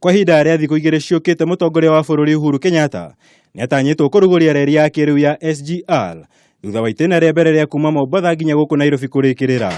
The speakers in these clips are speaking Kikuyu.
Kwa ihinda rĩa thikũ 2 ciũkĩte, mũtongoria wa bũrũri Uhuru Kenyatta nĩatanyĩtwo kũrugũria reri ya kĩrĩu ya SGR thutha wa itĩna rĩa mbere rĩa kuma Mombatha nginya gũkũ Nairobi kũrĩkĩrĩra.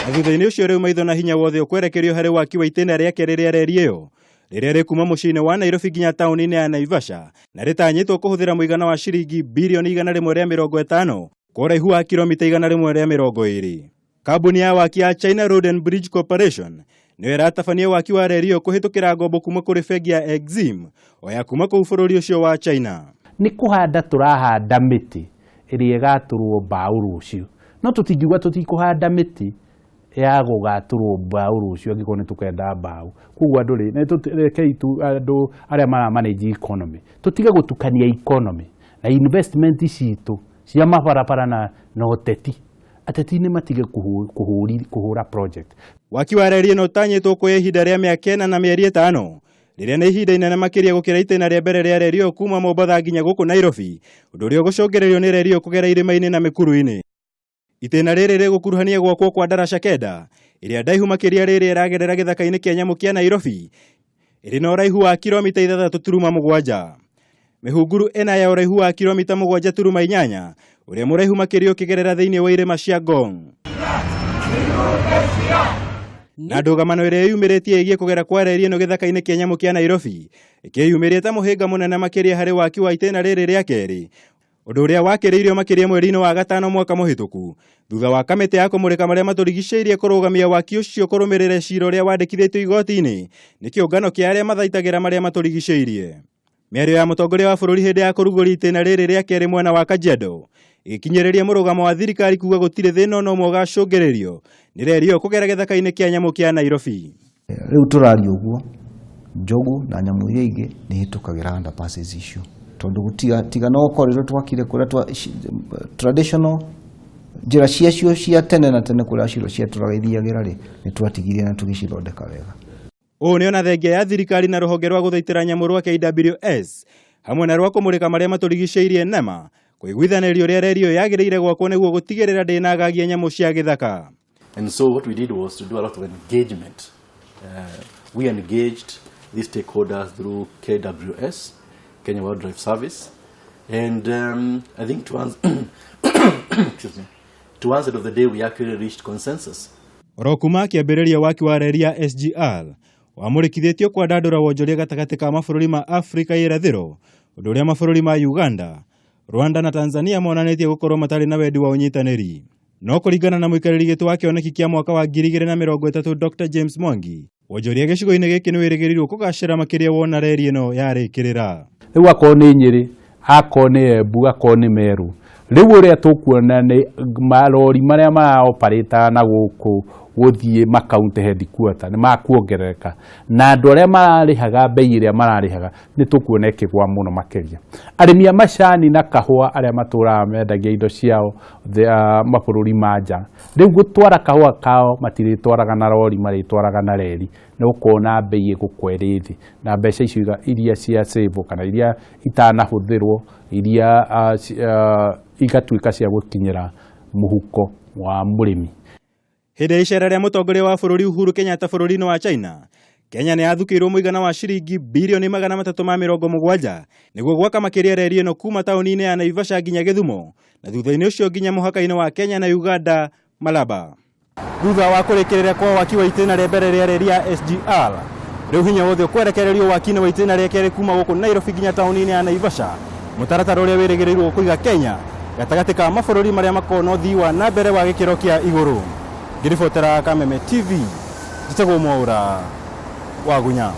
Na thutha-inĩ ũcio rĩu maitho na hinya wothe ũkwerekerio harĩ waki wa itĩna rĩa kerĩ rĩa reri ĩyo rĩrĩa rĩ kuma mũciĩ-inĩ wa Nairobi nginya taũni-inĩ ya Naivasha, na rĩtanyĩtwo kũhũthĩra mũigana wa ciringi birioni 150 kwa ũraihu wa kilomita 120. Kambuni ya waki ya China Road and Bridge Corporation nĩyo ĩratabania waki wa reri ĩyo kũhĩtũkĩra ngombo kuma kũrĩ bengi ya Exim o ya kuma kũu bũrũri ũcio wa China. Nĩ kũhanda tũrahanda mĩtĩ ĩrĩa ĩgatũrwo mbaũ rũciũ, no tũtingiuga tũtikũhanda mĩtĩ ya gũgatũrwo mbaũ rũciũ angĩkorwo nĩ tũkenda mbaũ. Koguo andũ rĩ, rekei andũ arĩa mara manage economy tũtige gũtukania economy na investment citũ cia mabarabara na ũteti. Ateti nĩ matige kũhũra project. Waki wa reri ĩno ũtanyĩtwo kuoya ihinda rĩa mĩaka 4 na mĩeri 5, rĩrĩa nĩ ihinda inene makĩria gũkĩra itĩna rĩa mbere rĩa reri ĩyo kuma Mombatha nginya gũkũ Nairobi, ũndũ ũrĩa ũgũcũngĩrĩrio nĩ reri ĩyo kũgera irĩma-inĩ na mĩkuru-inĩ. Itĩna rĩrĩ rĩgũkuruhania gwakwo kwa ndaraca 9 ĩrĩa ndaihu makĩria rĩrĩa ĩragerera gĩthaka-inĩ kĩa nyamũ kĩa Nairobi, ĩrĩ na ũraihu wa kilomita 6.7. Mĩhunguru 4 ya ũraihu wa kilomita 7.8, ũrĩa mũraihu makĩria ũkĩgerera thĩinĩ wa irĩma cia Ngong. Na ndũgamano ĩrĩa yumĩrĩtie ĩgiĩ kũgera kwa reri ĩno gĩthaka-inĩ kĩa nyamũ kĩa Nairobi ĩkĩyumĩria ta mũhĩnga mũnene makĩria harĩ waki wa itĩna rĩrĩ rĩa kerĩ, ũndũ ũrĩa wakĩrĩirio makĩria mweri-inĩ wa gatano mwaka mũhĩtũku thutha wa kamĩtĩ ya kũmũrĩka marĩa matũrigicĩirie kũrũgamia waki ũcio kũrũmĩrĩra cira ũrĩa wandĩkithĩtio igoti-inĩ nĩ kĩũngano kĩa arĩa mathaitagĩra marĩa matũrigicĩirie. Mĩario ya mũtongoria wa bũrũri hĩndĩ ya kũrugũria itĩna rĩrĩ rĩa kerĩ mwena wa Kajiado ĩgĩkinyĩrĩria mũrũgamo wa thirikari kuga gũtirĩ thĩna ona ũmwe ũgacũngĩrĩrio nĩ reri ĩyo kũgera gĩthaka-inĩ kĩa nyamũ kĩa Nairobi. Rĩu tũraria ũguo, njogu na nyamũ iria ingĩ nĩ ihĩtũkagĩra underpasses icio, tondũ tiga no corridor twakire kũrĩa traditional njĩra ciacio cia tene na tene kũrĩa ciro ciatũraga ithiagĩra rĩ, nĩ twatigirie na tũgĩcithondeka wega. Ũũ nĩ ona thengia ya thirikari na rũhonge rwa gũthaitĩra nyamũ rwa KWS hamwe na rwa kũmũrĩka marĩa matũrigicĩirie NEMA kũiguithanĩria ũrĩa reri ĩyo yagĩrĩire gwakwo nĩguo gũtigĩrĩra ndĩnagagia nyamũ cia gĩthaka. And so what we did was to do a lot of engagement. We engaged these stakeholders through KWS, Kenya Wildlife Service, and I think towards, excuse me, towards the end of the day we actually reached consensus. Oro kuma kĩambĩrĩria waki wa reri ya SGR wamũrĩkithĩtio kwandandũra wonjoria gatagatĩ ka mabũrũri ma Afrika ya irathĩro, ũndũ ũrĩa mabũrũri ma Uganda, Rwanda na Tanzania monanĩtie gũkorwo matarĩ na wendi wa ũnyitanĩri. No kũringana na mũikarĩri gĩtĩ wa kĩoneki kĩa mwaka wa 2030 Dr. James Mwangi, wonjoria gĩcigo-inĩ gĩkĩ nĩ wĩrĩgĩrĩirwo kũgacĩra makĩria wona reri ĩno yarĩkĩrĩra. Rĩu akorwo nĩ Nyĩrĩ, akorwo nĩ Embu, akorwo nĩ Meru, rĩu ũrĩa tũkuona nĩ marori marĩa maraoparĩtaga na gũkũ gũthiĩ makaunti headquarter nĩ makuongerereka, na andũ arĩa mararĩhaga bei ĩrĩa mararĩhaga nĩ tũkuona ĩkĩgwa mũno makĩria. Arĩmi a macani na kahũa arĩa matũraga mendagia indo ciao mabũrũri ma nja, rĩu gũtwara kahũa kao matirĩtwaraga na rori, marĩtwaraga na reri, nĩ ũkuona bei ĩgũkwa ĩrĩ thĩ, na mbeca icio iria cia save kana iria itanahũthĩrwo iria igatuĩka cia gũkinyĩra mũhuko wa mũrĩmi. Hĩndĩ ya icera rĩa mũtongoria wa bũrũri Uhuru Kenyatta bũrũri-inĩ wa China, Kenya nĩ yathukĩirwo mũigana wa ciringi birioni 370 nĩguo gwaka makĩria reri ĩno kuma taũni-inĩ ya Naivasha nginya Gĩthumo, na thutha-inĩ ũcio nginya mũhaka-inĩ wa Kenya na Uganda, Malaba. Thutha wa kũrĩkĩrĩria kwa waki wa itĩna rĩa mbere rĩa reri ya SGR, rĩu hinya wothe ũkwerekererio waki-inĩ wa itĩna rĩa kerĩ kuma gũkũ Nairobi nginya taũni-inĩ ya Naivasha, mũtaratara ũrĩa wĩrĩgĩrĩirwo kũiga Kenya gatagatĩ ka mabũrũri marĩa makoragwo na ũthii wa na mbere wa gĩkĩro kĩa igũrũ. Ngĩribotera Kameme TV, njĩtagwo Mwaũra wa Gunya.